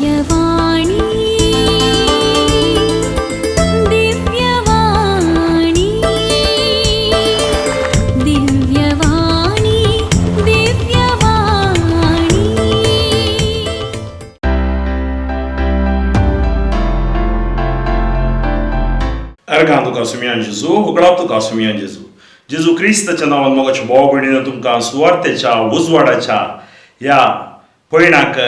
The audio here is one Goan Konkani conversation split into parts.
दिव्यवाणी दिव्यवाणी दिव्यवाणी दिव्यवाणी. अर्गां तुका सुमयान जेजू, होगडाव तुका सुमयान जेजू. जेजू क्रिस्ताच्या नांवान मोगाच्या भाव भयणीनो, तुमकां सुवार्तेच्या उजवाडाच्या ह्या पयणाक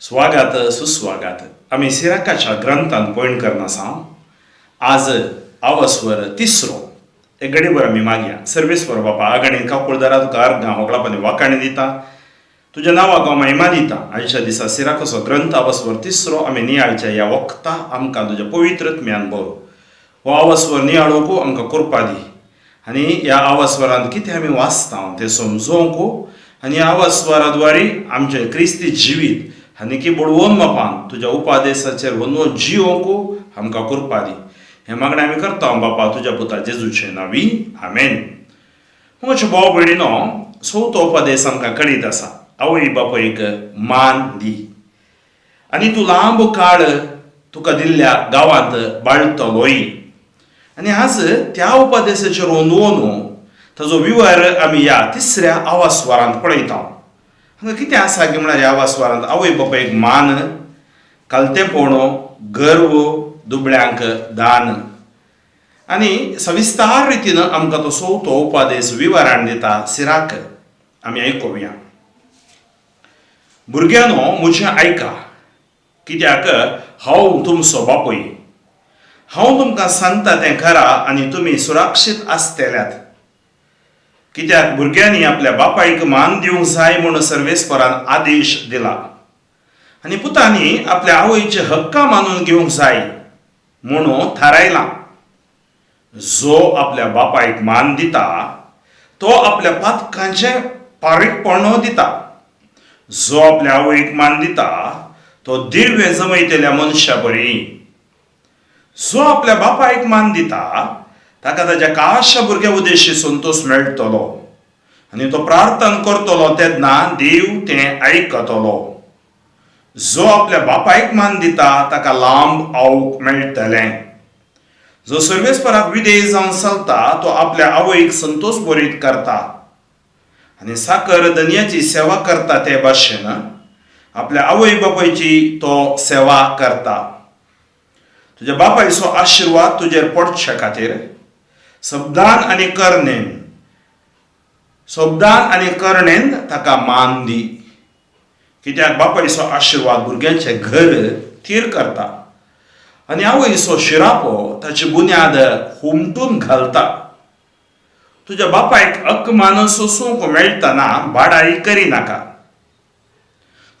स्वागत सुस्वागत. आमी सिराकाच्या ग्रंथान पयण करना आसा. आज आवस्वर तिसरो. एक घडीभर आमी मागया. सर्वेस्वर बापा, आगाणी काकुळदारा तुका अर्गां होगडापानी वाकाणी दिता, तुज्या नांवाक हांव महिमा दिता. आयच्या दिसा सिराकाचो ग्रंथ आवस्वर तिसरो आमी नियाळच्या ह्या वखता आमकां तुज्या पवित्र ज्ञान बरो हो आवस्वर नियाळोवंक आमकां कृपा दी आनी ह्या आवस्वरांत कितें आमी वाचता तें समजोवंक आनी ह्या आवस्वरा द्वारी आमचें क्रिस्ती जिवीत आनीकी बळवंत मापान तुज्या उपादेसाचेर वनवून जियोवंक आमकां कृपा दी. हें मागणें आमी करता बापा तुज्या पुता जेजूचे नांवी, आमेन. म्हज्या भाव भयणीनो, चवथो उपदेस आमकां कळीत आसा, आवय बापायक मान दी आनी तूं लांब काळ तुका दिल्ल्या गांवांत बाळटलोय. आनी आज त्या उपदेसाचेर नोंदवून ताजो विवर आमी ह्या तिसऱ्या आवास्वारांत पळयता. हांगा कितें आसा की म्हळ्यार ह्या आवास्वारांत आवय बापायक मान, कालतेपण, गर्व, दुबळ्यांक दान आनी सविस्तार रितीन आमकां तो चवथो उपादेस विवरण दिता सिराक. आमी आयकुया. भुरग्यांनो, म्हजें आयका, कित्याक हांव तुमचो बापूय. हांव तुमकां सांगता तें खरा आनी तुमी सुरक्षीत आसतल्यात. कित्याक भुरग्यांनी आपल्या बापायक मान दिवंक जाय म्हूण सर्वेस्परान आदेश दिला आनी पुतांनी आपल्या आवयचे हक्का मानून घेवंक जाय म्हणून थारायलां. जो आपल्या बापायक मान दिता तो आपल्या पातकांचें पारीकपण दिता. जो आपल्या आवयक मान दिता तो दिव्य जमयतल्या मनशा बरी. जो आपल्या बापायक मान दिता ताका ताच्या काशा भुरग्या उद्देशी संतोश मेळटलो आनी तो प्रार्थना करतलो तेन्ना देव तें आयकतलो. जो आपल्या बापायक मान दिता ताका लांब आवक मेळटलें. जो सर्वेस्पराक विधेय जावन चलता तो आपल्या आवयक संतोश बरीत करता आनी साकर धनयाची सेवा करता ते भाशेन आपल्या आवय बापायची तो सेवा करता. तुज्या बापायचो आशिर्वाद तुजेर पडचे खातीर शब्दान आनी करणेन, शब्दान आनी करणेन ताका मान दी. कित्याक बापायचो आशिर्वाद भुरग्यांचें घर थीर करता आनी आवयचो शिरापो ताची बुन्याद हुमटून घालता. तुज्या बापायक अकमान सोसूंक मेळटना बाडाई करिनाका.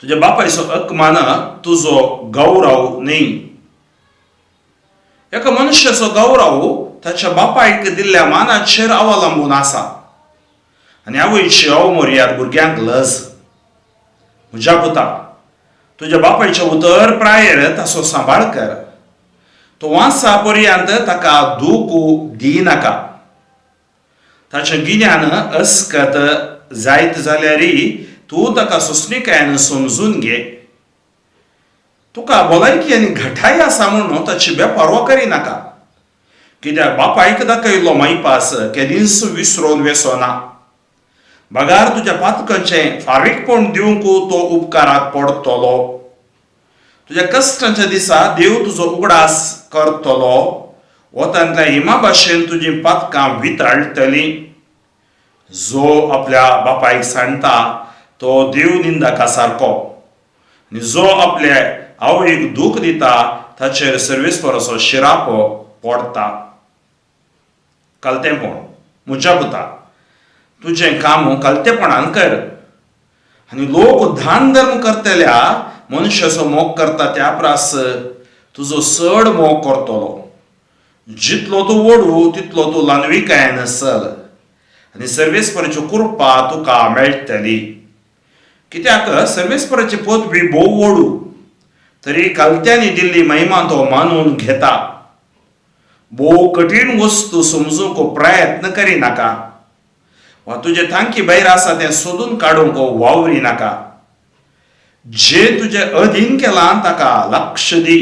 तुज्या बापायचो अकमान तुजो गौरव न्ही. एका मनशाचो गौरव ताच्या बापायक दिल्ल्या मानाचेर अवलंबून आसा आनी आवयची अवमर्याद भुरग्यांक लज. म्हज्या पुता, तुज्या बापायचें उतर प्रायेर ताचो सांबाळ कर. तो वांसा पर्यंत ताका दूख दिनाका. ताचें गिन्यान अस्कत जायत जाल्यार तूं ताका सोंसणीकायेन समजून घे. तुका भलायकी आनी घटाय आसा म्हणून ताची बेपर्वा करिनाका. कित्याक बापायक दाखयल्लो मायपास केदींच विसरून वेसना. बगार तुज्या पातकांचें फारीकपण दिवंक तो उपकाराक पडटलो. तुज्या कश्टांच्या दिसा देव तुजो उगडास करतलो. वतांतल्या हिमा भाशेन तुजीं पातकां वितळटलीं. जो आपल्या बापायक सांडटा तो देव निंदका सारको आनी जो आपल्या आवयक दूख दिता ताचेर सर्वेस्पराचो शिरापो पडटा. कालतेंपण. म्हज्या पुता, तुजें काम कालतेपणान कर आनी लोक दान धर्म करतल्या मनशाचो मोग करता त्या प्रास तुजो चड मोग करतलो. जितलो तूं व्हडू तितलो तूं ल्हानविकायेन चल आनी सर्वेस्पराची कृपा तुका मेळटली. कित्याक सर्वेस्पराची पदवी भोव व्हडू तरी कालत्यांनी दिल्ली महिमा तो मानून घेता. भोव कठीण वस्तू समजूंक प्रयत्न करिनाका वा तुजे तांकी भायर आसा तें सोदून काडूंक वावरी नाका. जें तुजें अधीन केलां ताका लक्ष दी.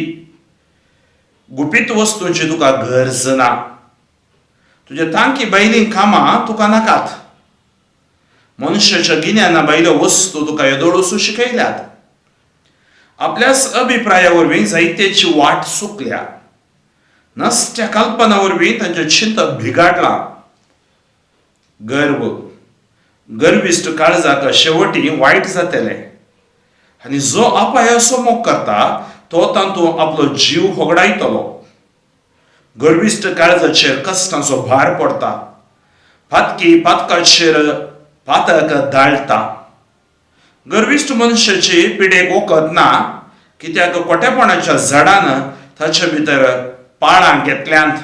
गुपीत वस्तूंची तुका गरज ना. तुज्या तांकी भायलीं कामां तुका नाकात. मनशाच्या गिन्याना भायल्यो वस्तू तुका येदोळसून शिकयल्यात. आपल्याच अभिप्राया वरवीं जायत्याची वाट चुकल्या. नसत्या कल्पना वरवीं तांचें चिंतप बिगाडलां. गर्व, गर्विश्ट काळजाक शेवटी वायट जातलें आनी जो अपायाचो मोग करता तो तातूंत आपलो जीव होगडायतलो. गर्विश्ट काळजाचेर कश्टांचो भार पडटा. पातकी पातकाचेर पातक दाळटा. गर्विश्ट मनशाची पिडेक वखद ना, कित्याक कोटेपणाच्या झाडान ताचे भितर पाळां घेतल्यांत.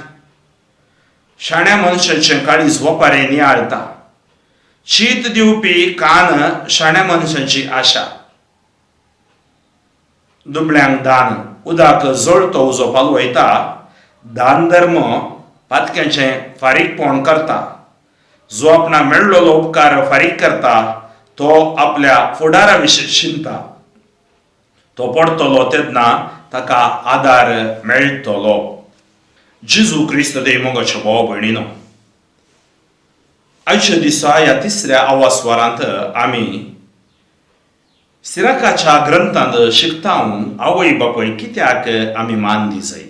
शाण्या मनशाचें काळीज वपारें नियाळटा. शीत दिवपी कान शाण्या मनशांची आशा. दुबळ्यांक दान, उदक जळतो उजो पालवयता. दान धर्म पातक्याचें फारीकपण करता. जो आपणा मेळ्ळोलो उपकार फारीक करता तो आपल्या फुडारा विशीं चिंता. तो पडटलो तेन्ना ताका आदार मेळटलो. जेजू क्रिस्त देव मोगाच्या भाव भयणीनो, आयच्या दिसा ह्या तिसऱ्या आवासवारांत आमी सिराकाच्या ग्रंथांत शिकता आवय बापूय कित्याक आमी मान दी जाय.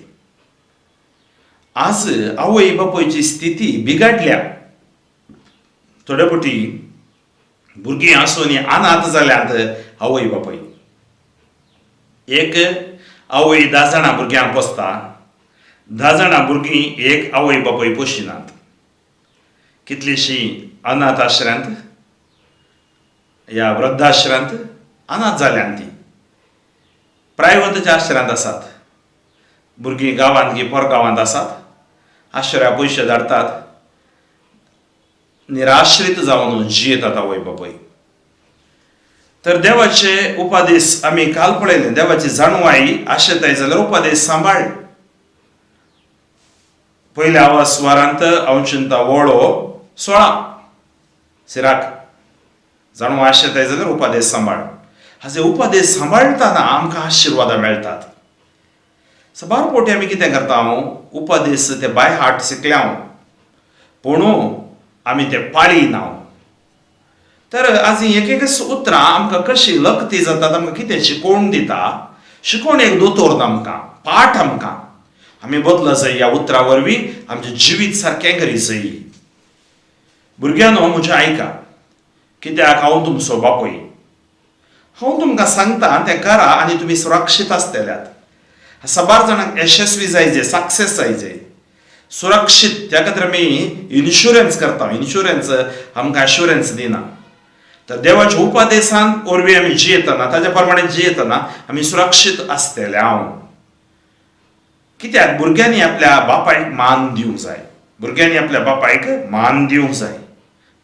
आज आवय बापायची स्थिती बिगाडल्या. थोडे फावटी भुरगीं आसून अनाथ जाल्यांत आवय बापूय. एक आवय 10 जाणां भुरग्यांक पोसता, 10 जाणां भुरगीं एक आवय बापूय पोशिनात. कितलीशीं अनाथ आश्रयांत या वृद्धाश्रयांत अनाथ जाल्यांत. ती प्रायव्हटच्या आश्रयांत आसात. भुरगीं गांवांत गी परगांवांत आसात, आश्रया पयशे धाडटात. निराश्रीत जावन जियेतात आवय बापूय. तर देवाचे उपादेश आमी काल पळयले. देवाची जाणवाय आशेताय जाल्यार उपादेश सांबाळ. पयल्या आवाज वारांत हांव चिंता वळो 16 सिराक जाणव आशेताय जाल्यार उपादेश सांबाळ. हाजे उपादेश सांबाळटाना आमकां आशिर्वादां मेळटात. साबार फावटी आमी कितें करता, हांव उपादेश ते बाय हार्ट शिकल्या हांव, पूण आमी ते पाळी ना. तर आज एक एकच उतरां आमकां कशी लकती जातात, आमकां कितें शिकोवन दिता. शिकोवण एक दोतोर आमकां, पाठ आमकां. आमी बदल जाय ह्या उतरां वरवीं आमचें जिवीत सारकें करी जाय. भुरग्यांनो म्हजें आयका, कित्याक हांव तुमचो बापूय. हांव तुमकां सांगता तें करा आनी तुमी सुरक्षीत आसतल्यात. साबार जाणांक यशस्वी जाय जे, सक्सेस जाय जे, सुरक्षीत. त्या खातीर आमी इन्शुरन्स करता. इन्शुरन्स आमकां एश्युरन्स दिना. तर देवाच्या उपदेसान वरवीं आमी जियेतना, ताच्या प्रमाणे जियेतना आमी सुरक्षीत आसतले. हांव कित्याक भुरग्यांनी आपल्या बापायक मान दिवंक जाय. भुरग्यांनी आपल्या बापायक मान दिवंक जाय.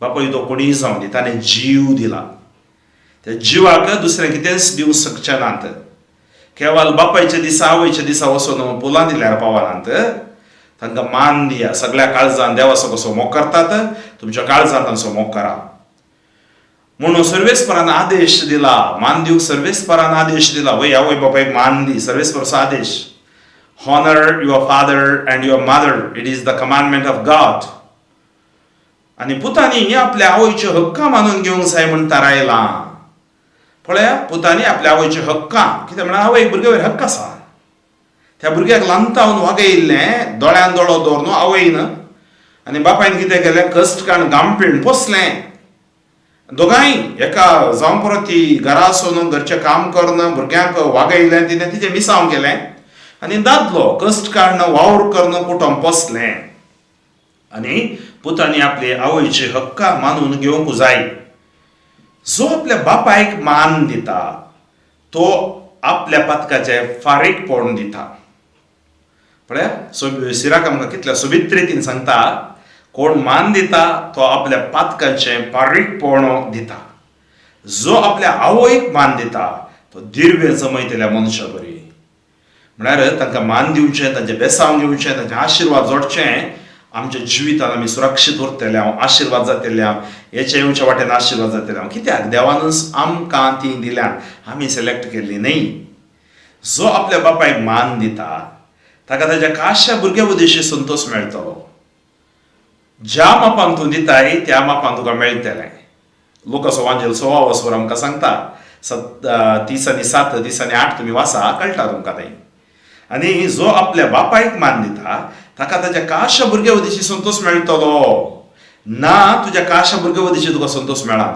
बापाय तो कोणीय जावं दी, ताणें जीव दिला. त्या जिवाक दुसरें कितेंच दिवंक शकचे नात. केवल बापायच्या दिसा, आवयच्या दिसा वचून फुलां दिल्यार पावनात. तांकां मान दिया सगळ्या काळजान. देवाचो कसो मोग करतात, तुमच्या काळजान तांचो मोग करा म्हणून सर्वेस्परान आदेश दिला. मान दिवंक सर्वेस्परान आदेश दिला. वय आवय बापायक मान दी, सर्वेस्पराचो आदेश. Honour your father and your mother, it is the commandment of God. आनी पुतांनी आपल्या आवयचे हक्का मानून घेवंक जाय म्हण थारायलां. पळया, पुतांनी आपल्या आवयचे हक्का. कितें म्हळ्यार आवयक भुरग्या वयर हक्क आसा. त्या भुरग्याक लांतावन वागयल्लें दोळ्यान दोळो दवर न्हू आवयन, आनी बापायन कितें केलें, कश्ट काडून गांवपीण पोसलें दोगांय एका जावं. परत ती घरा आसून घरचें काम करून भुरग्यांक वागयलें तिणें, तिचें मिसांव केलें आनी दादलो कश्ट काडून वावर करून कुटुंब पोसलें. आनी पुतांनी आपले आवयची हक्का मानून घेवंक जाय. जो आपल्या बापायक मान दिता तो आपल्या पातकाचे फारीकपण दिता. पळया, सिराक आमकां कितल्या सोबीत रितीन सांगता, कोण मान दिता तो आपल्या पातकाचें फारीकपण दिता. जो आपल्या आवयक मान दिता तो दिर्वे जमयतल्या मनशा बरी. म्हळ्यार तांकां मान दिवचें, तांचें बेसांव घेवचें, तांचे आशिर्वाद जोडचें. आमच्या जिवितान आमी सुरक्षीत उरतले हांव, आशिर्वाद जातले हांव, हेच्या येवच्या वाटेन आशिर्वाद जातले हांव. कित्याक देवानूच आमकां तीं दिल्यान, आमी सिलेक्ट केल्ली न्हय. जो आपल्या बापायक मान दिता ताका ताच्या खाशा भुरग्या उद्देशी संतोश मेळटलो. ज्या मापान तूं दिताय त्या मापान तुका मेळटलें. लुकासो वांजेल 16 वसवर आमकां सांगता, सत 30 आनी 7, 30 आनी 8 तुमी वाचा, कळटा तुमकां तें. आनी जो आपल्या बापायक मान दिता ताका ताच्या खाशा भुरग्या उद्देशी संतोश मेळटलो. ना, तुज्या खाशा भुरग्या उद्देशी तुका संतोश मेळना.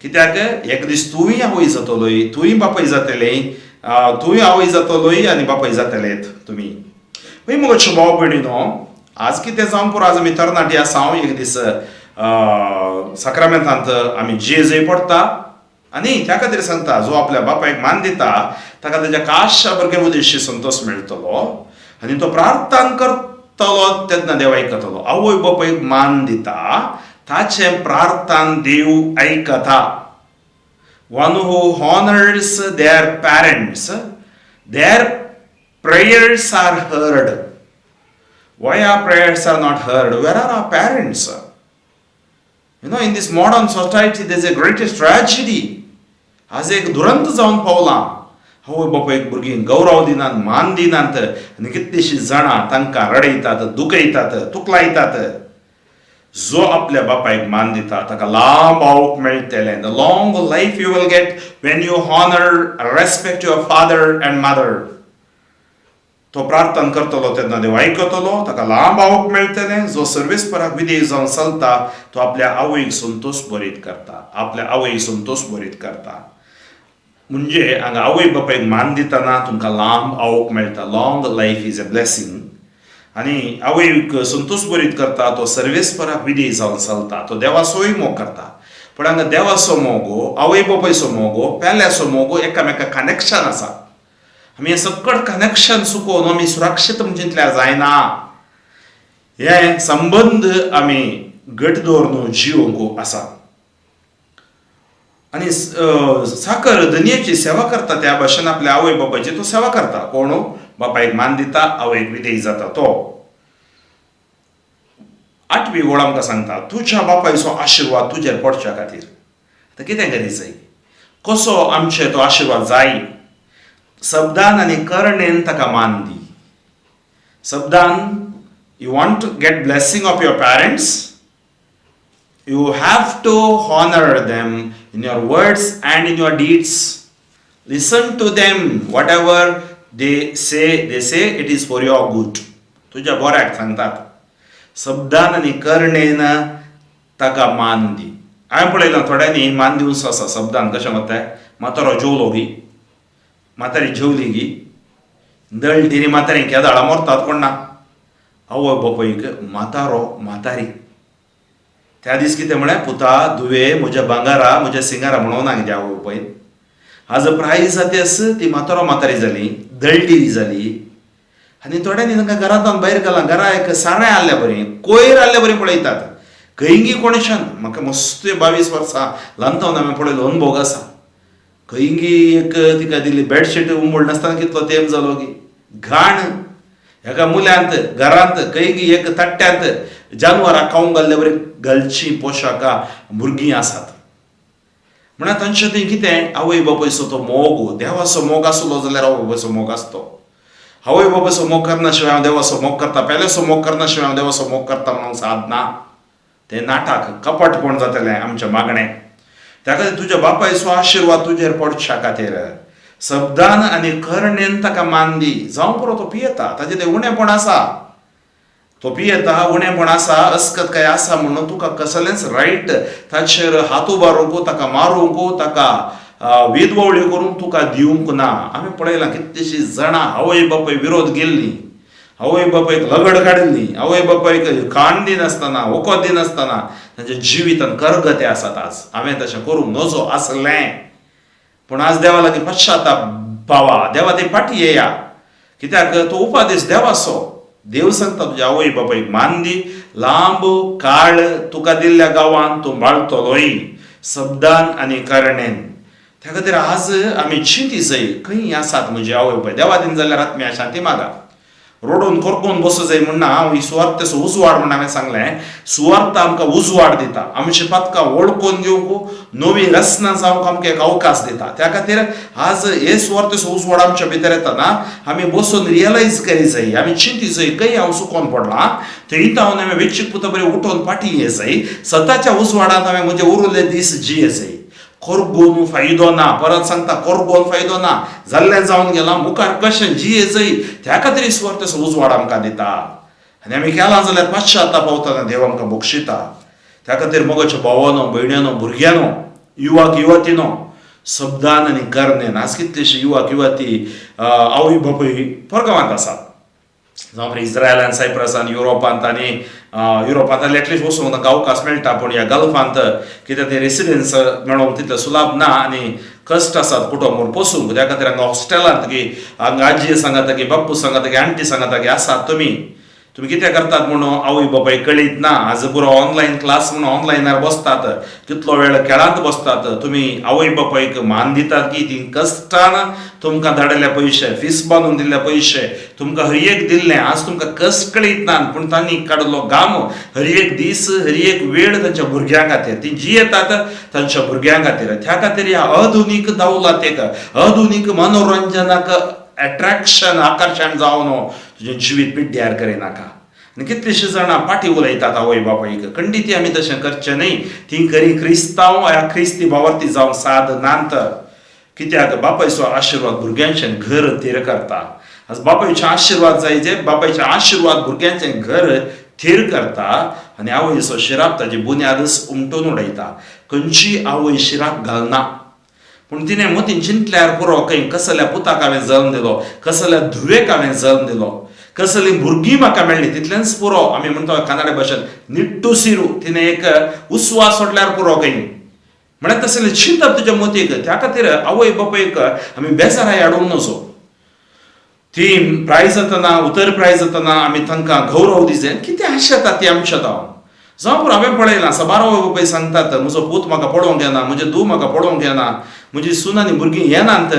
कित्याक एक दीस तूंय आवय जातलोय, तूंय बापाय जातलें, तूंय आवय जातलोय आनी बापाय जातलेत तुमी. हय मुगो भाव भयणीनो, आज कितें जावंक पुरो, आज आमी तरणाटी आसा. हांव एक दीस साक्रामेंतांत आमी जेजय पडटा. आनी त्या खातीर सांगता, जो आपल्या बापायक मान दिता ताका ताच्या खाशा भुरग्या उद्देशी संतोश मेळटलो आनी तो प्रार्थना करतलो तेन्ना देव आयकतलो. आवय बापायक मान दिता ताचें प्रार्थन देव आयकता. One who honors their parents, their prayers are heard. Why our prayers are not heard? Where are our parents? In this modern society, there's a greatest tragedy. आज एक दुरंत जावन पावलां. आवय बापायक भुरगीं गौरव दिनात, मान दिनात आनी कितलींशीं जाणां तांकां रडयतात, दुखयतात, तुकलायतात. जो आपल्या बापायक मान दिता ताका लांब आवक मेळटलें. The long life you will get when you honor, respect your father and mother. तो प्रार्थना करतलो तेन्ना देव आयकतलो, ताका लांब आवक मेळटलें. जो सर्वेस्पराक विधेय जावन चलता तो आपल्या आवयक संतोश बरीत करता, आपल्या आवयक संतोश बरीत करता. म्हणजे हांगा आवय बापायक मान दितना तुमकां लांब आवक मेळटा. Long life is a blessing. आनी आवयक संतोश बरीत करता तो सर्वेस्पराक विधेय जावन चलता, तो देवाचोय मोग करता. पूण हांगा देवाचो मोगो, आवय बापायचो मोगो, पेल्याचो मोगो एकामेका कनेक्शन आसा. आमी हें सकट कनेक्शन चुकोवन आमी सुरक्षीत चिंतल्यार जायना. हे संबंद आमी घट दवरून जिवंक आसा. आनी साकर धनयेची सेवा करता त्या भाशेन आपल्या आवय बापायची तो सेवा करता. कोण बापायक मान दिता, आवयक विधेय जाता तो. आठवी ओळ आमकां सांगता, तुज्या बापायचो आशिर्वाद तुजेर पडच्या खातीर आतां कितें करीत जाय, कसो आमचे तो आशिर्वाद जाय? शब्दान आनी करणेन ताका मान दी. शब्दान. You want to get blessing of your parents, you have to honor them in your words and in your deeds. Listen to them. Whatever they say, they say it is for your good. तुझ्या बऱ्याक सांगतात. शब्दान आनी करणेन ताका मान दी. हांवें पळयलां, थोड्यांनी मान दिवचो आसा शब्दान. कशें म्हणटाय? म्हातारो जेवलो गी, म्हातारी जेवली गी, दळटिरी म्हातारी केदाळा मरतात कोण ना. आवय बापायक म्हातारो म्हातारी त्या दीस कितें म्हळें? पुता, धुवे, म्हज्या भांगारा, म्हज्या सिंगारा म्हणून ना कितें आवय बापायन. आज प्राय जात्यास ती म्हातारो म्हातारी जाली, दळडिरी जाली आनी थोड्यांनी तांकां घरांत भायर घाला. घरा एक सारें आहल्या बरी, कोयर आहल्या बरी पळयतात खंयगी कोणेशान. म्हाका मस्त 22 वर्सां ल्हानतावन हांवें पळयलो, अनुभव आसा. खंयगी एक तिका दिली बेडशीट उंबळ नासतना कितलो तेंप जालो की घाण एका मुल्यांत, घरांत खंयगी एक तट्ट्यांत जानवरां खावंक घाल्ले बरी घालची पोशाखां भुरगीं आसात. म्हणल्यार तांचे थंय कितें आवय बापायचो तो मोग, देवाचो मोग आसलो जाल्यार आवय बापायचो मोग आसतो. आवय बापायचो मोग करना शिवाय हांव देवाचो मोग करता, पेल्याचो मोग करना शिवाय हांव देवाचो मोग करता म्हणूंक सादना. तें नाटक, कपटपण जातलें आमचें मागणें. त्या खातीर तुज्या बापायचो आशिर्वाद तुजेर पडच्या खातीर शब्दान आनी करणेन ताका मान दी. जावं पुरो, तो पियेता, ताजें तें उणेपण आसा, तो पियेता, उणेपण आसा, अस्कत काय आसा म्हणून तुका कसलेंच रायट ताचेर हात उबारूंक, ताका मारूंक, ताका विधवळी करूंक तुका दिवंक ना. आमी पळयलां, कितलींशीं जाणां आवय बापाय विरोध गेल्लीं, आवय बापायक लगड काडिल्ली, आवय बापायक खाण दिनासतना, वखद दिनासतना तांच्या जिवितान करगते आसात आज. हांवें तशें करूंक नजो आसलें, पूण आज देवा लागीं पश्चाताप पावा, देवा ते फाटी येया. कित्याक तो उपादेश देवाचो. देव सांगता, तुज्या आवय बापायक मान दी, लांब काळ तुका दिल्ल्या गांवान तूं बाळतलोय. शब्दान आनी करणेन. त्या खातीर आज आमी चिंती जाय, खंय आसात म्हजी आवय बापाय? देवा दिन जाल्यार आत्म्या शांती मागा. रोडून कोरकोन बसो जाय म्हण ना. हांव ही सुवार्थेचो उजवाड म्हण हांवें सांगलें. सुवार्थ आमकां उजवाड दिता, आमची पातकां वळखून घेवंक, नवी रचना जावंक आमकां एक अवकाश दिता. त्या खातीर आज हे सुवार्थेचो उजवाड आमच्या भितर येतना आमी बसून रियलायज करी जाय, आमी चिंती जाय खंय हांव चुकोन पडलां, थंय हांव हांवें वेचीक पुता बरें उठोवन फाटीं ये जाय. सताच्या उजवाडांत हांवें म्हजे उरिल्ले दीस जिये जाय. कोरगोन फायदो ना, परत सांगता, कोरगोन फायदो ना. जाल्लें जावन गेलां, मुखार कशें जिये जाय त्या खातीर सुवार्थेचो उजवाड आमकां दिता. आनी आमी केलां जाल्यार पश्चाताप पावतना देव आमकां बक्षिता. त्या खातीर मोगाच्या भावानो, भयण्यानो, भुरग्यांनो, युवाक युवतीनो, शब्दान आनी करणेन आज कितलेशे युवाक युवती आवय बापूय परगांवांत आसात, जावं इस्रायलान, सायप्रसान, युरोपांत. आनी युरोपांत एटलिस्ट वचूंक तांकां अवकाश मेळटा, पूण ह्या गल्फांत कित्याक ते रेसिडन्स मेळोवंक तितलें सुलाभ ना आनी कश्ट आसात कुटुंब पोसूंक. त्या खातीर हांगा हॉस्टेलांत की हांगा आजी सांगता की बाप्पू सांगता की आंटी सांगता की आसात. तुमी तुमी कितें करतात म्हणून आवय बापाय कळीत ना. आज पुरो ऑनलायन क्लास म्हणून ऑनलायनार बसतात, कितलो वेळ खेळांत बसतात. तुमी आवय बापायक मान दितात की ती कश्टान तुमकां धाडिल्ले पयशे, फीस बांदून दिल्ले पयशे, तुमकां हर एक दिल्लें. आज तुमकां कश्ट कळीत ना, पूण तांणी काडलो घाम हर एक दीस, हर एक वेळ तांच्या भुरग्यां खातीर. ती जियेतात तांच्या भुरग्यां खातीर. त्या खातीर ह्या आधुनीक दावलातेक, आधुनीक मनोरंजनाक एट्रॅक्शन, आकर्शण जावन तुजें जिवीत पिड्ड्यार करिनाका. आनी कितलीशीं जाणां फाटीं उलयतात आवय बापायक. खंडीत आमी तशें करचें न्हय. ती खरी क्रिस्तांव ह्या क्रिस्ती भावार्थी जावंक साद नात. कित्याक बापायचो आशिर्वाद भुरग्यांचें घर थीर करता. आज बापायचे आशिर्वाद जाय जे बापायचे आशिर्वाद भुरग्यांचें घर थीर करता आनी आवयचो शिराप ताजी बुन्यादच उमटून उडयता. खंयची आवय शिराप घालना, पूण तिणें मतीन चिंतल्यार पुरो, खंय कसल्या पुताक हांवें जल्म दिलो, कसल्या धुवेक हांवें जल्म दिलो, कसलीं भुरगीं म्हाका मेळ्ळीं, तितलेंच पुरो. आमी म्हणटा कानडा भाशेन निट्टू सिरू, तिणें एक उस्वास सोडल्यार पुरो खंय. म्हळ्यार तसलें चिंतप तुज्या मतीक. त्या खातीर आवय बापायक आमी बेजाराय हाडूंक नजो. ती प्राय जातना, उतर प्राय जातना आमी तांकां गौरव दिजे. कितें आशेता ती आमच्या जावन जावं पुरो. हांवें पळयलां, साबार आवय बापाय सांगतात, म्हजो पूत म्हाका पळोवंक येना, म्हजें धूव म्हाका पळोवंक येना, म्हजी सून आनी भुरगीं येनात.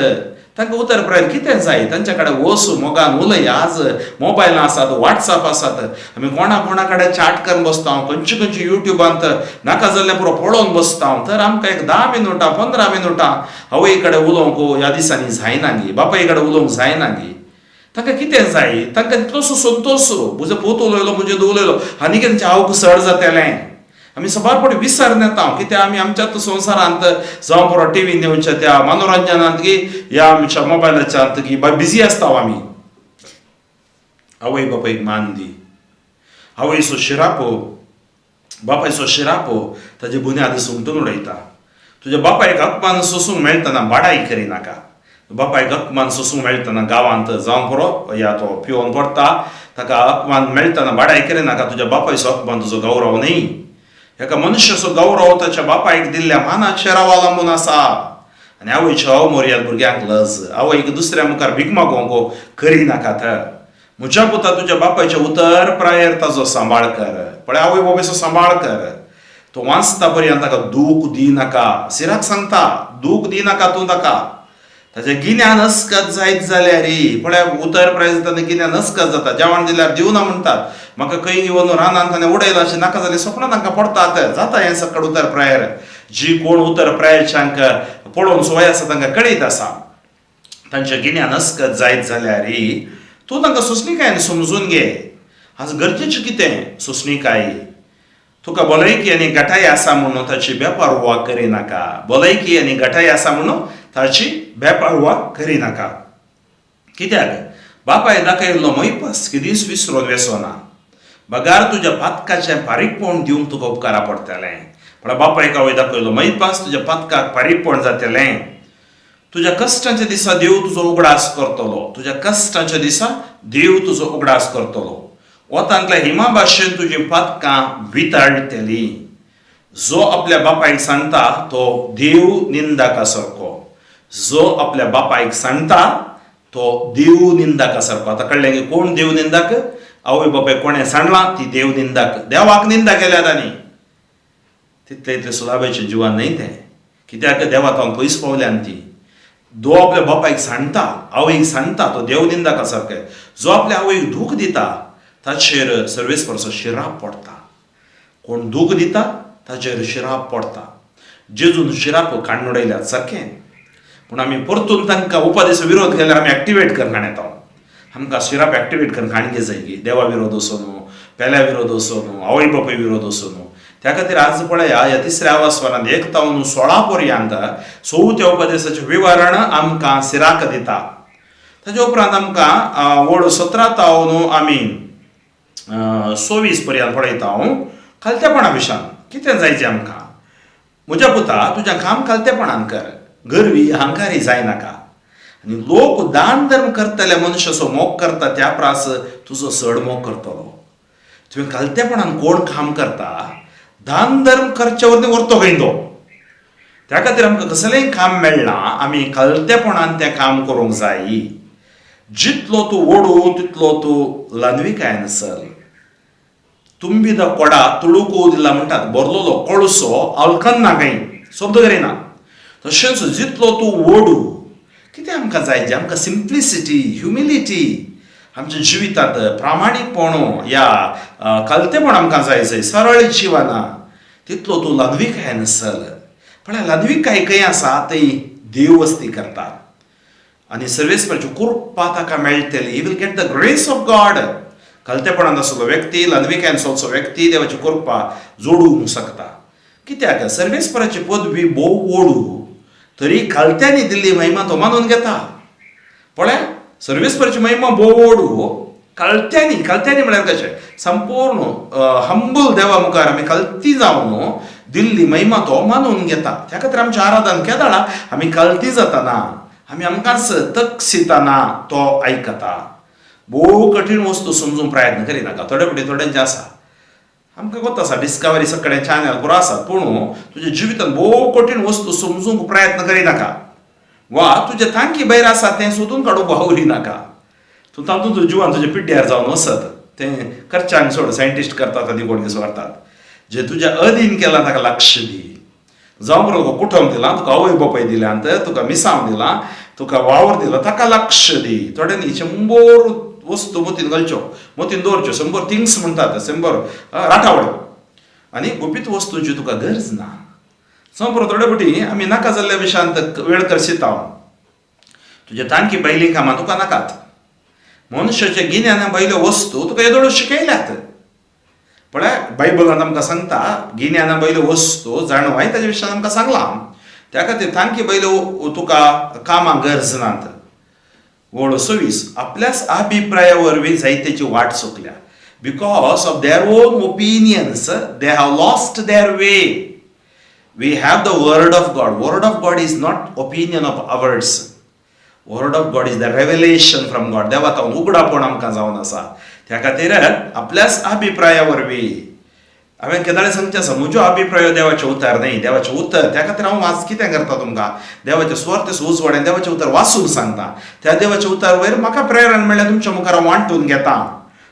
तांकां उतर प्रायन कितें जाय, तांच्या कडेन वच, मोगान उलय. आज मोबायल आसात, वॉट्सएप आसात, आमी कोणा कोणा कडेन चाट करून बसता, खंयचे खंयचे युट्यूबांत नाका जाल्लें पुरो पळोवन बसता. तर आमकां एक 10 मिनुटां, 15 मिनुटां आवय कडेन उलोवंक ह्या दिसांनी जायना गी, बापाय कडेन उलोवंक जायना गी. तांकां कितें जाय, तांकां तितलोसो संतोश, म्हजो पूत उलयलो, म्हजें धूव उलयलो, आनी कितें तांचें आवक सड जातलें. आमी साबार फावटी विसरून येता. कित्याक आमी आमच्याच संवसारांत, जावं पुरो टिवीन येवच्या त्या मनोरंजनांत की ह्या आमच्या मोबायलाच्यात की बिजी आसता आमी. आवय बापायक मान दी. आवयचो शिरापो, बापायचो शिरापो ताजे बुन्याद सुमटून उडयता. तुज्या बापायक अपमान सोसूंक मेळटना बाडाय करिनाका. बापायक अपमान सोसूंक मेळटना गांवांत, जावं पुरो या तो पिवन पडटा, ताका अपमान मेळटना बाडाय करिनाका. तुज्या बापायचो अपमान तुजो गौरव न्ही. एका मनुष्याचो गौरव ताच्या बापायक दिल्ल्या मानाचेर अवलंबून आसा. आनी आवयच्यो अवमर्याद भुरग्यांक लज. आवयक दुसऱ्या मुखार भीक मागोवंक करिनाकात. म्हज्या पुता, तुज्या बापायचें उतर प्रायर ताजो सांबाळ कर. पळय, आवय बापायचो सांबाळ कर. तो वाचता पर्यंत ताका दूख दी नाका. सिराक सांगता, दूख दी नाका तूं ताका. ताचें गिन्यान अस्कत जायत जाल्यार, पळय, उतर प्राय जाता, गिन्यान अस्कत जाता. जेवण दिल्यार दिवना म्हणटात, म्हाका खंय घेवन रानान ताणें उडयलां, अशें नाका जाल्यार सपनां तांकां पडटात. जाता हें सकळ उतर प्रायर. जी कोण उतर प्रायरच्यांक पळोवन संवय आसा तांकां कळीत आसा. तांचें गिन्यान अस्कत जायत जाल्यार तूं तांकां सोंसणीकायेन समजून घे. आज गरजेचें कितें सोंसणीकाय. तुका भलायकी आनी घटाय आसा म्हणून ताची बेपारवा करिनाका. भलायकी आनी घटाय आसा म्हणून ताची बेपारवा करिनाका. कित्याक बापाय दाखयल्लो मोयपास केदींच विसरून वेसोना. बगार तुज्या पातकाचें फारीकपण दिवंक तुका उपकारा पडटलें. पण बापायक आवय दाखयलो मोयपास तुज्या पातकाक फारीकपण जातलें. तुज्या कश्टांच्या दिसा देव तुजो उगडास करतलो. तुज्या कश्टांच्या दिसा देव तुजो उगडास करतलो. वतांतल्या हिमा भाशेन तुजी पातकां विताळटली. जो आपल्या बापायक सांगता तो देव निंदाका सारको. जो आपल्या बापायक सांगता तो देव निंदाका सारको. आतां कळ्ळें की कोण देव निंदाक? आवय बापाय कोणें सांडलां ती देव निंदाक, देवाक निंदा केल्या तांणी. तितले इतले सुलाभेचें जिवन न्हय तें. कित्याक देवा तावन पयस पावल्यान ती. जो आपल्या बापायक सांडटा, आवयक सांडटा, तो देवनिंदका सारकें. जो आपल्या आवयक दूख दिता ताचेर सर्वेस्परचो शिराप पडटा. कोण दूख दिता ताचेर शिराप पडटा. जेजून शिराप काडून उडयल्यात सारकें, पूण आमी परतून तांकां उपदेस विरोध केल्यार आमी एक्टिवेट करना येता. आमकां शिराप एक्टिवेट करून काणगे जाय की देवा विरोध असो न्हू, पेल्या विरोध असो न्हू, आवय बापूय विरोध असो न्हू. त्या खातीर आज पळया ह्या तिसऱ्या आवास्वरांत 1 तावन 16 पर्यंत चवथ्या उपदेसाचें विवरण आमकां सिराक दिता. ताच्या उपरांत आमकां वड 17 तावन आमी 24 पर्यंत पळयता खालतेपणा विशयान कितें जायचें आमकां. म्हज्या पुता, तुज्या काम खालतेपणान कर, गर्वी अहंकारी जायनाका. आनी लोक दान धर्म करतल्या मनशाचो मोग करता त्या प्रास तुजो चड मोग करतलो. तुवें खालतेपणान कोण काम करता दान धर्म करचे वरवीं व्हरतो खंय तो. त्या खातीर आमकां कसलेंय काम मेळ्ळां आमी खालतेपणान तें काम करूंक जाय. जितलो तूं ओडू तितलो तूं ल्हानविकायेन चल. ತುಂಬಿದ ಕೊಡ ತುಳುಕುವುದಿಲ್ಲ म्हणटात. भरलेलो कळसो अलकन्ना खंय, शब्द करिना. तशेंच जितलो तूं ओडू, कितें आमकां जाय जें आमकां सिम्प्लिसिटी, ह्युमिलिटी, आमच्या जिवितांत प्रामाणीकपण या खालतेपण आमकां जाय जाय, सरळ जिवना. तितलो तूं ल्हानविकायेन चल. पळय ल्हानविकाय खंय आसा थंय देव वस्ती करता आनी सर्वेस्पराची कृपा ताका मेळटली. He will get the grace of God. खालतेपणान आसलो व्यक्ती, ल्हानविकायेन चलचो व्यक्ती देवाची कृपा जोडूंक शकता. कित्याक सर्वेस्पराची पदवी भोव ओडू तरी खालत्यांनी दिल्ली महिमा तो मानून घेता. पळय सर्वेस्पराची महिमा भोव ओडू, खालत्यांनी, खालत्यांनी म्हळ्यार कशें संपूर्ण हंबल देवा मुखार आमी खालती जावन दिल्ली महिमा तो मानून घेता. त्या खातीर आमचें आराधन केदाळा आमी खालती जाताना, आमी आमकांच तकसिताना तो आयकता. भोव कठीण वस्तू समजूंक प्रयत्न करिनाका. थोडे फावटी थोड्यांचे आसा, आमकां कोत आसा डिस्कवरी सगळे चॅनल पुरो आसात, पूण तुज्या जिवितांत भोव कठीण वस्तू समजूंक प्रयत्न करिनाका वा तुज्या तांकी भायर आसा तें सोदून काडूंक वावरी नाका. तूं तातूंत तुज्या जिवान तुज्या पिड्ड्यार जावन वचत तें करच्यांक सोड. सायंटिस्ट करतात आनी कोण कितें व्हरतात जे तुज्या अधीन केलां ताका लक्ष दी. जावं बरो तुका कुटुंब दिलां, तुका आवय बापाय दिल्यांत, तुका मिसांव दिलां, तुका वावर दिला, ताका लक्ष दी. थोड्यांनी 100 वस्तू मतीन घालच्यो, मतीन दवरच्यो, 100 थिंग्स म्हणटात, 100 राटावळ्यो आनी गुपीत वस्तूंची तुका गरज ना. जावं बरो थोडे फावटी आमी नाका जाल्ल्या विशयांत वेळ करशिता. तुज्या तांकी भायलीं कामां तुका नाकात. मनशाच्या गिन्याना भायल्यो वस्तू तुका येदोळ्यो शिकयल्यात. पळय बायबलांत आमकां सांगता गिन्याना भायल्यो वस्तू जाणवाय ताच्या विशयान आमकां सांगलां. त्या खातीर तांकी भायल्यो तुका कामां गरज नात. वळ 26, आपल्याच अभिप्राया वरवीं जायत्याची वाट चुकल्या. Because of their own opinions they have lost their way. We have the word of God. Word of God is not opinion of ours. Word of God is the revelation from God. देवा तावन उगडापण आमकां जावन आसा. त्या खातीर आपल्याच अभिप्राया वरवीं हांवें केदाळे सांगचें आसा, म्हजो अभिप्राय देवाचें उतर न्हय, देवाचें उतर. त्या खातीर हांव वाच कितें करता तुमकां देवाचें सुवार्तेचो उजवाड देवाचें उतर वाचूंक सांगता. त्या देवाच्या उतर वयर म्हाका प्रेरणा म्हणल्यार तुमच्या मुखार हांव वांटून घेता.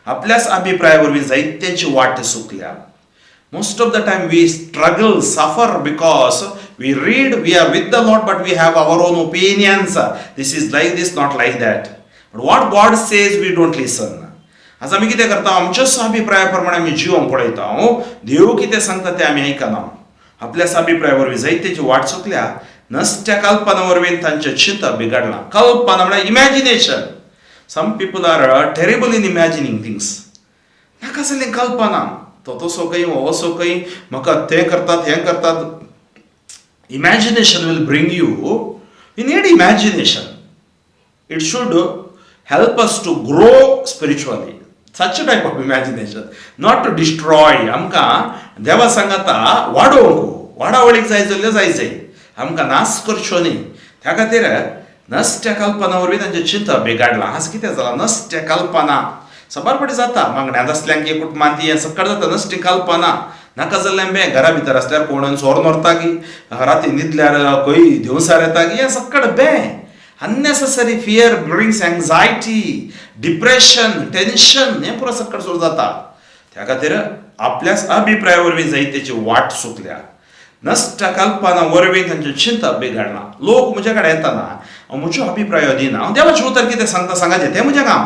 आपल्याच अभिप्राया वरवीं जायत्यांची वाट चुकल्या. Most of the time we struggle, suffer because we read, we are with the Lord, but we have our own opinions. This is like this, not like that. But what God says, we don't listen. आज आमी कितें करता, आमच्याच अभिप्राया प्रमाणे आमी जिवंक पळयता. देव कितें सांगता तें आमी आयकना. आपल्याच अभिप्राया वरवीं जायत्याची वाट चुकल्या. नसत्या कल्पना वरवीं तांचें चिंतप बिगडलां. कल्पना म्हळ्यार imagination. Some people are terrible in imagining things. नाका जाल्ली कल्पना, तो तसो खंय, हो असो खंय, म्हाका तें करतात, हें करतात. Imagination will bring you. We need imagination. It should help us to grow spiritually, such type of imagination, not to destroy. आमकां देवा सांगाता वाडोवंक, वाडावळीक जाय जाल्यार जाय जाय, आमकां नाश करच्यो न्ही. त्या खातीर नश्ट्या कल्पना वरवीं तांचें चिंतप बिगाडलां. आज कितें जालां, नश्ट्या कल्पना साबार फावटी जाता. मागण्यांत आसल्यांक कुटुंबांत हें सक्कड जाता. नश्टी कल्पना नाका जाल्ल्यान बें घरा भितर आसल्यार कोण चोर व्हरता की, राती न्हिदल्यार खंय देंवचार येता की, हें सक्कड बें. Unnecessary fear brings anxiety, depression, tension. हें पुरो सक्कड सुरू जाता. त्या खातीर आपल्याच अभिप्राया वरवीं जायत्याची वाट चुकल्या. नश्ट कल्पना वरवीं तांचें चिंतप बिगाडलां. लोक म्हज्या कडेन येताना हांव म्हज्यो अभिप्रायो दिना. हांव देवाचें उतर कितें सांगता सांगाचें तें म्हजें काम.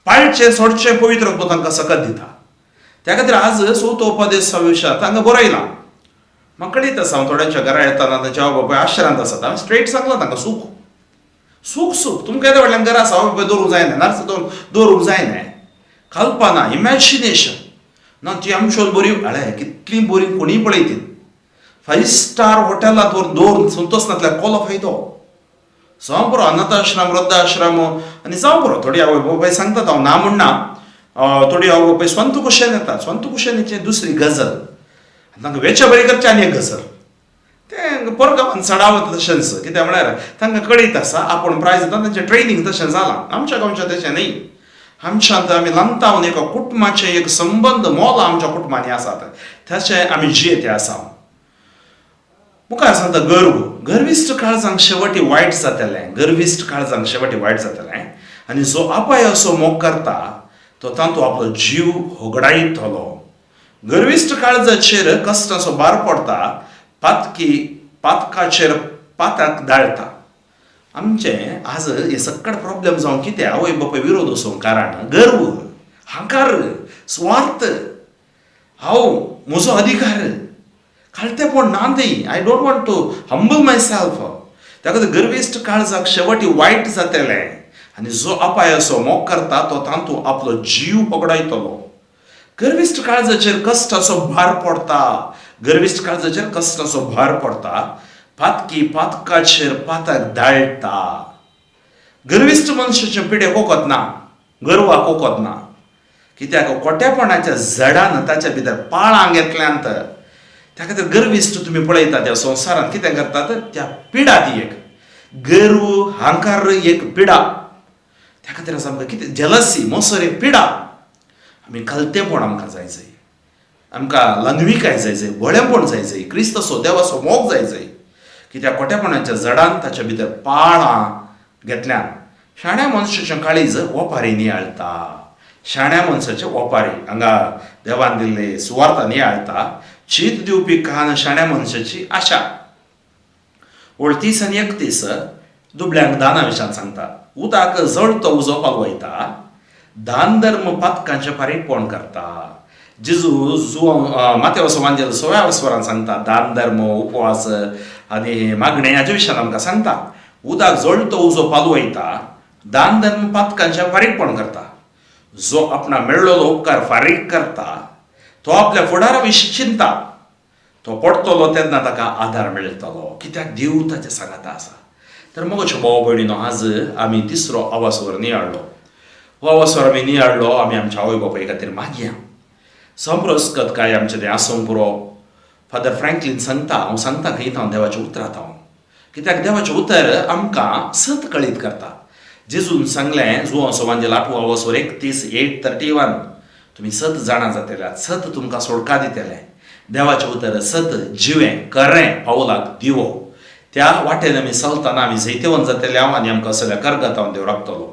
पाळचें सोडचें पवित्र आत्मो तांकां सकत दिता. त्या खातीर आज चवथो उपदेश विशयांत हांगा बरयलां. म्हाका कळीत आसा, हांव थोड्यांच्या घरा येताना तांचे आवय बापूय आश्रांत आसात. हांवें स्ट्रेट सांगलां तांकां, सूख सूख सूख तुमकां येद्या व्हडल्यान घर आसा, आवय बापूय दवरूंक जायना, नर्स दवरूंक जायना. कल्पना, इमॅजिनेशन ना ती आमच्यो बरी अळे कितली बरी कोणीय पळयतीत. फायव स्टार हॉटेलांत व्हरून दवरून संतोष नासल्यार कोलो फायदो. जावं पुरो अनाथाश्रम, वृद्धाश्रम आनी जावं पुरो. थोडी आवय बापाय सांगतात, हांव ना म्हणना, थोडी आवय बापाय स्वंत कुशेन येतात. स्वंत कुशेन दुसरी गजल, तांकां वेच्या बरी करची आनी एक गजल. तें परगांवान चडावत तशेंच, कित्याक म्हळ्यार तांकां कळीत आसा आपूण प्रायज जाता, तांचें ट्रेनींग तशें जालां. आमच्या गांवच्या तशें न्ही. आमच्यांत आमी ल्हानतावन एका कुटुंबाचें एक संबंद मोल आमच्या कुटुंबांनी आसात, तशें आमी जियेते आसा. मुखार सांगता गर्व. गर्विश्ट काळजांक शेवटी वायट जातलें. गर्विश्ट काळजांक शेवटी वायट जातलें आनी जो आपाय असो मोग करता तो तातूंत आपलो जीव होगडायतलो. गर्विश्ट काळजाचेर कश्टाचो भार पडटा, पातकी पातकाचेर पातक दाळटा. आमचें आज हे सक्कड प्रॉब्लेम जावन कितें आवय बापाय विरोध वचूंक कारण गर्व, हांकार, स्वार्थ, हांव म्हजो अधिकार, खालतेपण ना ती. I don't want to humble myself. त्या खातीर गर्विश्ट काळजाक शेवटी वायट जातलें आनी जो अपायाचो मोग करता तो तातूंत आपलो जीव होगडायतलो. गर्विश्ट काळजाचेर कश्टाचो भार पडटा. गर्विश्ट काळजाचेर कश्टाचो भार पडटा, पातकी पातकाचेर पातक दाळटा. गर्विश्ट मनशाचें पिडे कोकत ना, गर्वाक कोकत ना, कित्याक कोट्यापणाच्या जडान ताच्या भितर पाळां घेतल्यांत. त्या खातीर गर्विश्ट तुमी पळयता त्या संवसारांत कितें करतात, त्या पिडा ती एक गर्व, हांकार एक पिडा. त्या खातीर आसा आमकां कितें जेलसी, मोसर एक पिडा. आमी कलतेपण आमकां जाय जाय, आमकां ल्हानविकाय जाय जाय, बळेपण जाय जाय, क्रिस्ताचो देवाचो मोग जाय जाय. कित्याक कोट्यापणाच्या जडान ताच्या भितर पाळां घेतल्यान. शाण्या मनशाचें काळीज ओपारी नियाळटा. शाण्या मनशाचे ओपारी हांगा देवान दिल्ले सुवार्ता नियाळटा. चीत दिवपी कान शाण्या मनशाची आशा. ओळ 30 आनी 31 दुबळ्यांक दाना विशयान सांगता. उदक जळतो उजो पालवयता, दान धर्म पातकांचें फारीकपण करता. जेजू जुवां मातेवसो वांजेल 16व्या स्वरान सांगता, दान धर्म, उपवास आनी मागणें हाच्या विशयान आमकां सांगता. उदक जळतो उजो पालवयता, दान धर्म पातकांचें फारीकपण करता. जो आपणा मेळ्ळोलो उपकार फारीक करता तो आपल्या फुडारा विशीं चिंता, तो पडटलो तेन्ना ताका आदार मेळटलो, कित्याक देव ताच्या सांगाता आसा. तर मोगाच्यो भाव भयणीनो, आज आमी तिसरो आवासवर नियाळ्ळो. हो आवासवर आमी नियाळ्ळो. आमी आमच्या आवय बापाय खातीर मागया. संप्रस्कत काय आमचें तें आसूंक पुरो. फादर फ्रँकलीन सांगता, हांव सांगता खंय हांव देवाचें उतरात हांव, कित्याक देवाचें उतर आमकां सत कळीत करता. जेजून सांगलें जुवांव सोवांजेल 8वो आवासवर 31 8:31, तुमी सत जाणा जातले, सत तुमकां सोडका दितलें. देवाचें उतर सत, जिवें, खरें, पावलाक दिवो. त्या वाटेन आमी चलतना आमी जैतेवन जातले हांव आनी आमकां सगळ्या करगतावन देव राखतलो.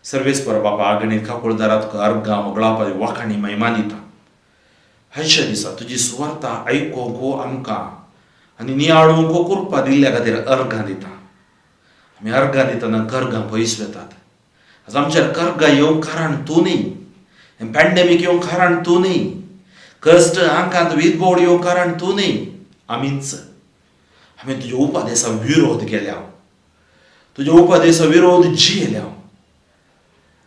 सर्वेस्पर बापा, आगणीत काकुळदारात तुका अर्गां होगळावपा वाखाणी महिमा दिता. आयच्या दिसा तुजी सुवार्ता आयकूंक आमकां आनी नियाळूंक कृपा दिल्ल्या खातीर अर्गां दिता. आमी अर्गां दितना कर्गां पयस वेतात. आज आमचेर कर्गां येवंक कारण तूं न्ही, पॅन्डेमीक येवंक कारण तूं न्ही, कश्ट आंकांत वीज बोर्ड येवंक कारण तूं न्ही, आमीच. आमी तुज्या उपदेसा विरोध केल्या, तुज्या उपदेसा विरोध जियेल्या.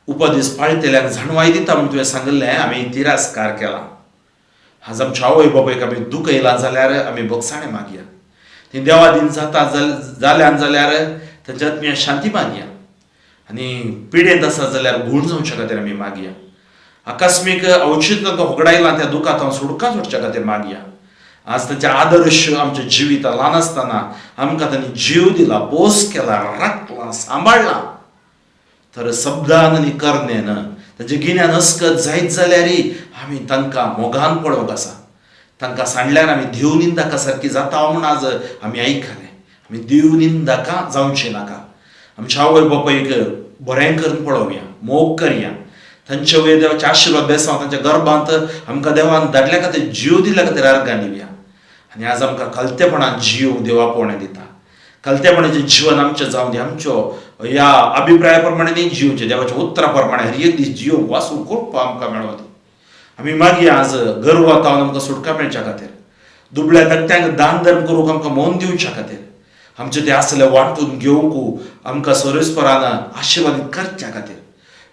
उपदेस पाळटल्यांक जाणवाय दिता म्हूण तुवें सांगिल्लें, आमी तिरस्कार केला. आज आमच्या आवय बापायक आमी दुखयलां जाल्यार आमी भोगसाणें मागया. ती देवा दिन जाता जाल्यान जाल्यार तांच्या आत्म्या शांती मागया आनी पिडेंत आसा जाल्यार गूण जावच्या खातीर आमी मागया. आकस्मीक अवचीत तांकां होगडायलां त्या दुखांत हांव सुटका सोडच्या खातीर मागया. आज तांचे आदर्श आमच्या जिवितां ल्हान आसतना आमकां तांणी जीव दिला, पोस केला, राखला, सांबाळ्ळा. तर शब्दान आनी करण्यान तांचे गिन्यान अस्कत जायत जाल्यारय आमी तांकां मोगान पळोवंक आसा. तांकां सांडल्यार आमी देव निंदका सारकी जाता म्हूण आज आमी आयकलें. आमी देव निंदका जावचें नाका. आमच्या आवय बापायक बरें करून पळोवया, मोग करया. तांचे वयर देवाचे आशिर्वाद बेसांव. तांच्या गर्भांत आमकां देवान धाडल्या खातीर, जीव दिल्या खातीर अर्गां दिवया. आनी आज आमकां कलतेपणान जीव देवा पोवणें दिता. खालतेपणाचें जीवन आमचें जावं दी. आमच्यो ह्या अभिप्राया प्रमाणे न्ही जिवचें, देवाच्या उतरा प्रमाणे हर एक दीस जिवंक वासूंक कृपा आमकां मेळों दी. आमी मागीर आज गर्वात आमकां सुटका मेळच्या खातीर, दुबळ्या धाकट्यांक दान धर्म करूंक आमकां मौन दिवच्या खातीर, आमचें तें आसलें वांटून घेवंक आमकां सर्वेस्परान आशिर्वादीत करच्या खातीर,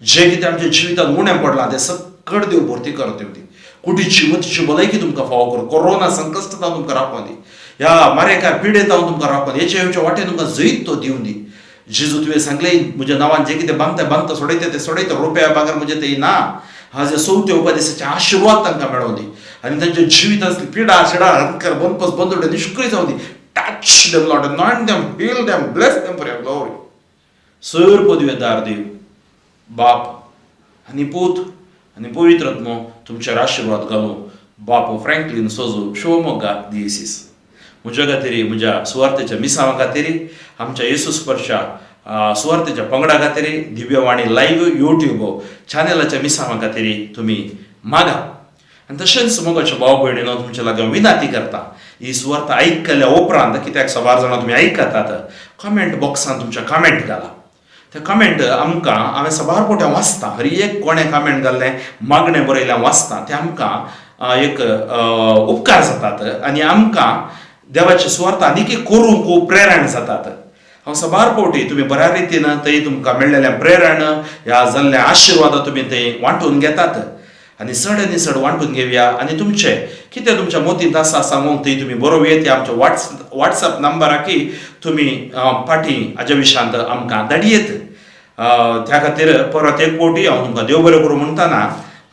जें कितें आमच्या जिवितांत उणें पडलां तें सकट देव भरती करत येवं दी. कुडीची मतीची भलायकी तुमकां फावो करूं. कोरोना संकश्टांत तुमकां राखोन दी. ह्या मारेकार पिडेंत हांव तुमकां राखोन, हेच्या हेच्या वाटेन तुमकां जैत तो दिवन दी. जेजू तुवें सांगलें, म्हज्या नांवान जें कितें बांदता बांदता, सोडयता तें सोडयता, रुपया भागार म्हजें तें ना. हाजे चवथ्या उपदेशाचे आशिर्वाद तांकां मेळोवन दी आनी तांच्या जिवितांतली पिडा शिडा हंकार बनपस बंदोडे निश्क्रिय जावं दी. Touch them, Lord, anoint them, heal them, bless them for your glory. Sir पदवेदार देव बाप आनी पूत आनी पवित्र आत्मो तुमचेर आशिर्वाद घालूं. बापू फ्रँकलीन सोजू, शिवमोग्गा दियसीस. म्हज्या खातीर, म्हज्या सुवार्तेच्या मिसांवा खातीर, आमच्या येसू स्पर्शा सुवार्तेच्या पंगडा खातीर, दिव्यवाणी लायव्ह युट्यूब चॅनलाच्या मिसांवा खातीर तुमी मागा. आनी तशेंच मोगाच्या भाव भयणीनो, तुमच्या लागीं विनंती करता, ही सुवार्ता आयकल्या उपरांत, कित्याक साबार जाणां तुमी आयकतात, कमेंट बॉक्सान तुमच्या कमेंट घाला. ते कमेंट आमकां हांवें साबार फावटी हांव वाचता. हर एक कोणें कमेंट घाल्लें, मागणें बरयलें हांव वाचता. तें आमकां एक उपकार जातात आनी आमकां देवाची सुवार्थ आनीक करूंक प्रेरण जातात. हांव साबार फावटी तुमी बऱ्या रितीन थंय तुमकां मेळ्ळेलें प्रेरण ह्या जाल्ले आशिर्वाद तुमी थंय वांटून घेतात आनी चड आनी चड वांटून घेवया. आनी तुमचे कितें तुमच्या मोतींत आसा सांगूंक थंय तुमी बरोवं येत. आमच्या वॉट्सएप नंबराकी तुमी फाटीं हाज्या विशयांत आमकां धाडयेत. त्या खातीर परत एक फावटी हांव तुमकां देव बरें करूं म्हणटना,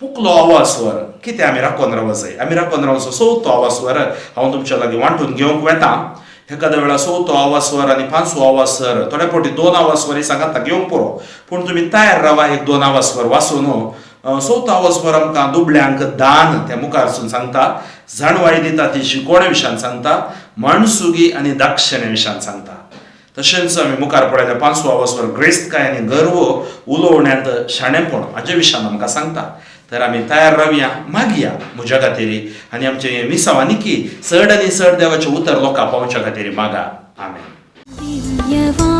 पुकलो आवाज स्वर कितें आमी राखोन रावंक जाय. आमी राखोन रावचो चवथो आवाज स्वर हांव तुमच्या लागीं वांटून घेवंक वेता. एखाद्या वेळार चवथो आवाज स्वर आनी पांचवो आवाज स्वर, थोड्या फावटी दोन आवाज स्वर सांगता घेवंक पुरो, पूण तुमी तयार रावा एक दोन आवाज स्वर वाचून. चवथो आवाज स्वर आमकां दुबळ्यांक दान त्या मुखारसून सांगता, जाणवाय दिता ती शिकवणे विशयान सांगता, माणसुगी आनी दाक्षिण्या विशयान सांगता. तशेंच आमी मुखार पळयल्यार पांचवो आवाज स्वर ग्रेस्तकाय आनी गर्व, उलोवण्यांत शाणेपण हाजे विशयान आमकां सांगता. तर आमी तयार रावया, मागया म्हज्या खातीर आनी आमचे मिसांव आनीकी चड आनी चड देवाचें उतर लोकां पावच्या खातीर मागा. आमेन. दिव्यवाणी.